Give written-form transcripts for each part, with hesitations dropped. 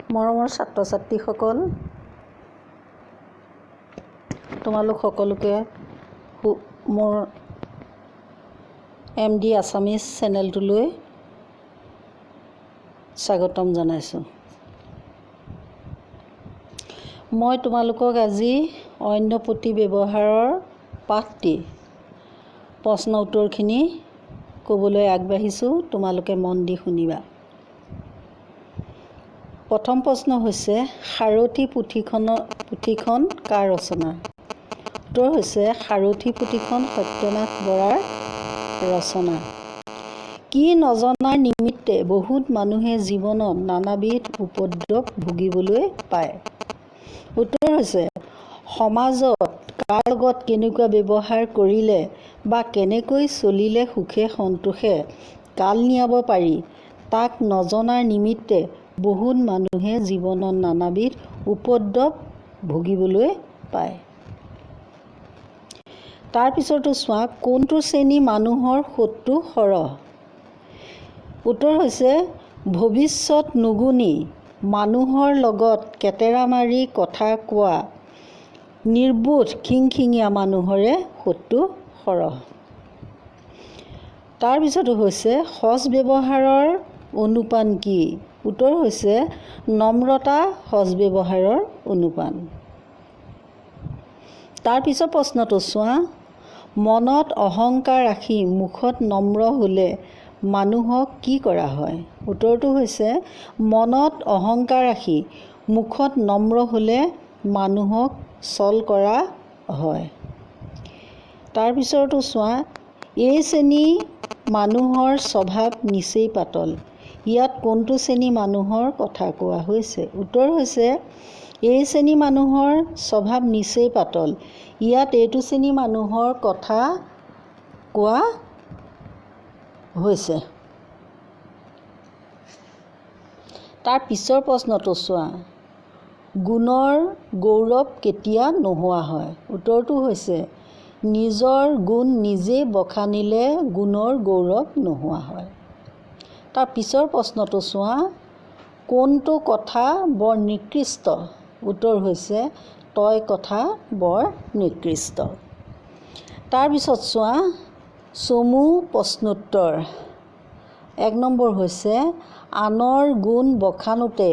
মৰমৰ ছাত্ৰ ছাত্ৰীসকল, তোমালোক সকলোকে মোৰ এম ডি আছামিজ চেনেলটোলৈ স্বাগতম জনাইছোঁ। মই তোমালোকক আজি অন্য প্ৰতি ব্যৱহাৰৰ পাঠটি প্ৰশ্ন উত্তৰখিনি ক'বলৈ আগবাঢ়িছোঁ, তোমালোকে মন দি শুনিবা। প্ৰথম প্ৰশ্ন হৈছে, সাৰথি পুথিখন কাৰ ৰচনা? উত্তৰ হৈছে, সাৰথি পুথিখন সত্যনাথ বৰাৰ ৰচনা। কি নজনাৰ নিমিত্তে বহুত মানুহে জীৱনত নানাবিধ উপদ্ৰৱ ভুগিবলৈ পায়? উত্তৰ হৈছে, সমাজত কাৰ লগত কেনেকুৱা ব্যৱহাৰ কৰিলে বা কেনেকৈ চলিলে সুখে সন্তোষে কাল নিয়াব পাৰি তাক নজনাৰ নিমিত্তে বহুত মানুহে জীৱনত নানাবিধ উপদ্ৰৱ ভুগিবলৈ পায়। তাৰপিছতো চোৱা, কোনটো শ্ৰেণী মানুহৰ শত্ৰু সৰহ? উত্তৰ হৈছে, ভৱিষ্যত নুগুণি মানুহৰ লগত কেটেৰা মাৰি কথা কোৱা নিৰ্বোধ খিংখিঙীয়া মানুহৰে শত্ৰু সৰহ। তাৰপিছতো হৈছে, সজ ব্যৱহাৰৰ অনুপান কি? উত্তৰ হৈছে, নম্ৰতা সজ ব্যৱহাৰৰ অনুপান। তাৰপিছৰ প্ৰশ্নটো চোৱা, মনত অহংকাৰ ৰাখি মুখত নম্ৰ হ'লে মানুহক কি কৰা হয়? উত্তৰটো হৈছে, মনত অহংকাৰ ৰাখি মুখত নম্ৰ হ'লে মানুহক ছল কৰা হয়। তাৰপিছৰটো চোৱা, এই শ্ৰেণী মানুহৰ স্বভাৱ নিচেই পাতল। ইয়াত কোনটো শ্ৰেণী মানুহৰ কথা কোৱা হৈছে? উত্তৰ হৈছে, এই শ্ৰেণী মানুহৰ স্বভাৱ নিচেই পাতল। ইয়াত এইটো শ্ৰেণী মানুহৰ কথা কোৱা হৈছে। তাৰ পিছৰ প্ৰশ্নটো চোৱা, গুণৰ গৌৰৱ কেতিয়া নোহোৱা হয়? উত্তৰটো হৈছে, নিজৰ গুণ নিজে বখানিলে গুণৰ গৌৰৱ নোহোৱা হয়। তাৰ পিছৰ প্ৰশ্নটো চোৱা, কোনটো কথা বৰ নিকৃষ্ট? উত্তৰ হৈছে, তই কথা বৰ নিকৃষ্ট। তাৰপিছত চোৱা, চমু প্ৰশ্নোত্তৰ। 1 নম্বৰ হৈছে, আনৰ গুণ বখানোতে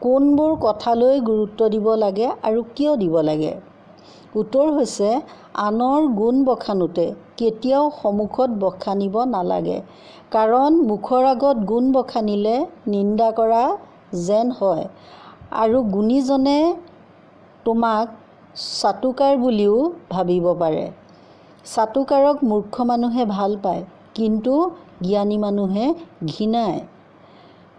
কোনবোৰ কথালৈ গুৰুত্ব দিব লাগে আৰু কিয় দিব লাগে? উত্তৰ হৈছে, আনৰ গুণ বখানোতে কেতিয়াও সন্মুখত বখানিব নালাগে, কাৰণ মুখৰ আগত গুণ বখানিলে নিন্দা কৰা যেন হয় আৰু গুণীজনে তোমাক চাটুকাৰ বুলিও ভাবিব পাৰে। চাটুকাৰক মূৰ্খ মানুহে ভাল পায়, কিন্তু জ্ঞানী মানুহে ঘৃণায়।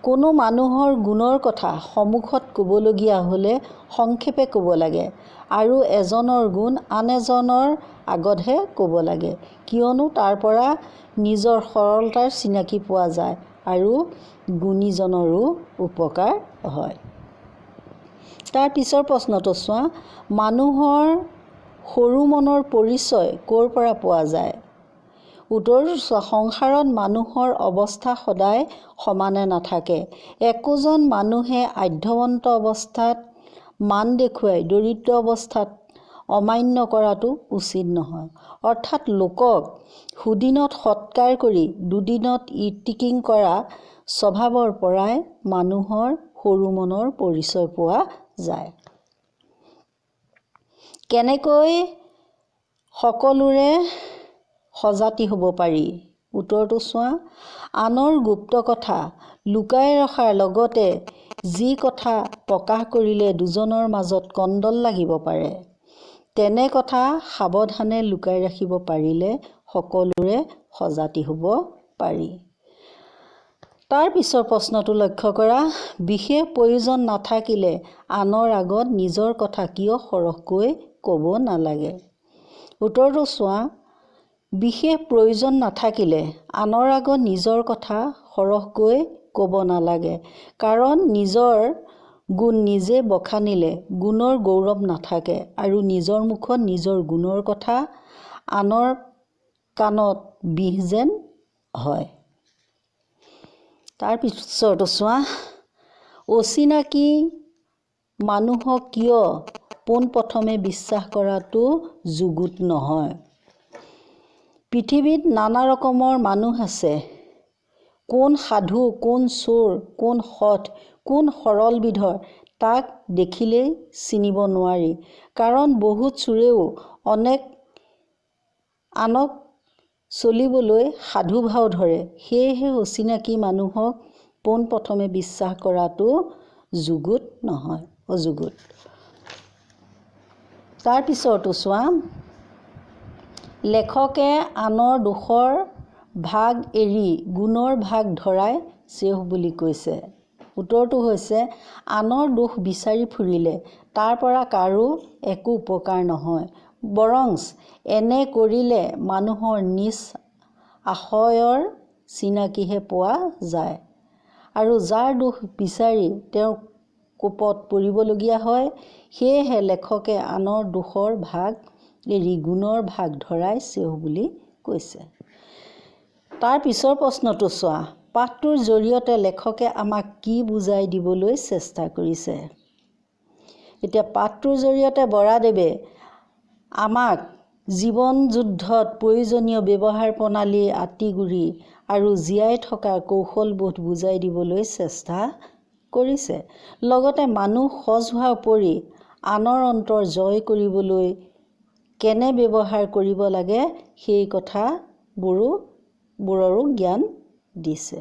কোনো মানুহৰ গুণৰ কথা সন্মুখত ক'বলগীয়া হ'লে সংক্ষেপে ক'ব লাগে আৰু এজনৰ গুণ আন এজনৰ আগতহে ক'ব লাগে, কিয়নো তাৰ পৰা নিজৰ সৰলতাৰ চিনাকি পোৱা যায় আৰু গুণীজনৰো উপকাৰ হয়। তাৰ পিছৰ প্ৰশ্নটো চোৱা, মানুহৰ সৰু মনৰ পৰিচয় ক'ৰ পৰা পোৱা যায়? উত্তৰ, সংসাৰত মানুহৰ অৱস্থা সদায় সমানে নাথাকে। একোজন মানুহে আঢ্যৱন্ত অৱস্থাত মান দেখুৱাই দৰিদ্ৰ অৱস্থাত অমান্য কৰাটো উচিত নহয়। অৰ্থাৎ লোকক সুদিনত সৎকাৰ কৰি দুদিনত ইটিকিং কৰা স্বভাৱৰ পৰাই মানুহৰ সৰু মনৰ পৰিচয় পোৱা যায়। কেনেকৈ সকলোৰে সজাতি হ'ব পাৰি? উত্তৰটো চোৱা, আনৰ গুপ্ত কথা লুকাই ৰখাৰ লগতে যি কথা প্ৰকাশ কৰিলে দুজনৰ মাজত কন্দল লাগিব পাৰে, তেনে কথা সাৱধানে লুকাই ৰাখিব পাৰিলে সকলোৰে সজাতি হ'ব পাৰি। তাৰ পিছৰ প্ৰশ্নটো লক্ষ্য কৰা, বিশেষ প্ৰয়োজন নাথাকিলে আনৰ আগত নিজৰ কথা কিয় সৰহকৈ ক'ব নালাগে? উত্তৰটো চোৱা, বিশেষ প্ৰয়োজন নাথাকিলে আনৰ আগত নিজৰ কথা সৰহকৈ ক'ব নালাগে, কাৰণ নিজৰ গুণ নিজে বখানিলে গুণৰ গৌৰৱ নাথাকে আৰু নিজৰ মুখত নিজৰ গুণৰ কথা আনৰ কাণত বিষ যেন হয়। তাৰ পিছৰটো চোৱা, অচিনাকি মানুহক কিয় পোনপ্ৰথমে বিশ্বাস কৰাটো যুগুত নহয়? পৃথিৱীত নানা ৰকমৰ মানুহ আছে। কোন সাধু, কোন চোৰ, কোন সৎ, কোন সৰলবিধৰ তাক দেখিলেই চিনিব নোৱাৰি। কাৰণ বহুত চোৰেও অনেক আনক চলিবলৈ সাধু ভাও ধৰে। সেয়েহে অচিনাকি মানুহক পোনপ্ৰথমে বিশ্বাস কৰাটো যুগুত নহয়, অযুগুত। তাৰ পিছৰটো চোৱা, লেখকে আনৰ দোষৰ ভাগ এৰি গুণৰ ভাগ ধৰাই শ্ৰেয়ঃ বুলি কৈছে। উত্তৰটো হৈছে, আনৰ দোষ বিচাৰি ফুৰিলে তাৰ পৰা কাৰো একো উপকাৰ নহয়, বৰঞ্চ এনে কৰিলে মানুহৰ নিজ আশয়ৰ চিনাকিহে পোৱা যায় আৰু যাৰ দোষ বিচাৰি তেওঁৰ কোপত পৰিবলগীয়া হয়। সেয়েহে লেখকে আনৰ দোষৰ ভাগ এৰি গুণৰ ভাগ ধৰাই শ্ৰেয়ঃ বুলি কৈছে। তাৰ পিছৰ প্ৰশ্নটো চোৱা, পাঠটোৰ জৰিয়তে লেখকে আমাক কি বুজাই দিবলৈ চেষ্টা কৰিছে? এতিয়া পাঠটোৰ জৰিয়তে বৰাদেৱে আমাক জীৱন যুদ্ধত প্ৰয়োজনীয় ব্যৱহাৰ প্ৰণালীৰ আঁতিগুৰি আৰু জীয়াই থকাৰ কৌশলবোধ বুজাই দিবলৈ চেষ্টা কৰিছে। লগতে মানুহ সজ হোৱাৰ উপৰি আনৰ অন্তৰ জয় কৰিবলৈ কেনে ব্যৱহাৰ কৰিব লাগে সেই কথাবোৰো বোৰৰো জ্ঞান দিছে।